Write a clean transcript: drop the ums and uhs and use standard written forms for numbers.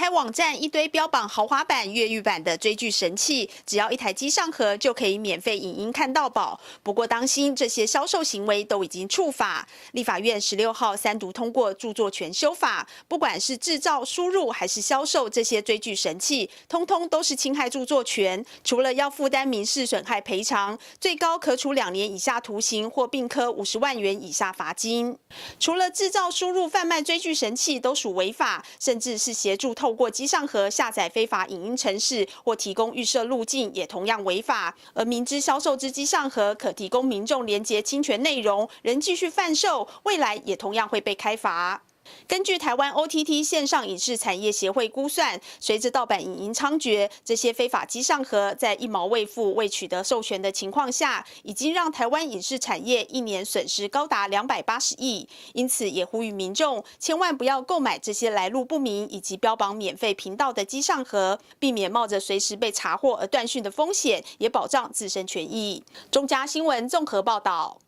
開網站，一堆標榜豪華版、越獄版的追劇神器，只要一台機上盒就可以免費影音看到飽。不過當心，這些銷售行為都已經觸法。立法院16號三讀通過著作權修法，不管是製造、輸入還是銷售這些追劇神器，通通都是侵害著作權。除了要負擔民事損害賠償，最高可處2年以下徒刑或併科50萬元以下罰金。除了製造、輸入、販賣追劇神器都屬違法，甚至是協助透過機上盒下載非法影音程式或提供預設路徑，也同樣違法。而明知銷售之機上盒可提供民眾連結侵權內容，仍繼續販售，未來也同樣會被開罰。根據台灣 OTT 線上影視產業協會估算，隨着盜版影音猖獗，這些非法機上盒在一毛未付、未取得授權的情況下，已經讓台灣影視產業一年損失高達280億。因此，也呼籲民眾千萬不要購買這些來路不明以及標榜免費頻道的機上盒，避免冒着隨時被查獲而斷訊的風險，也保障自身權益。中嘉新聞綜合報道。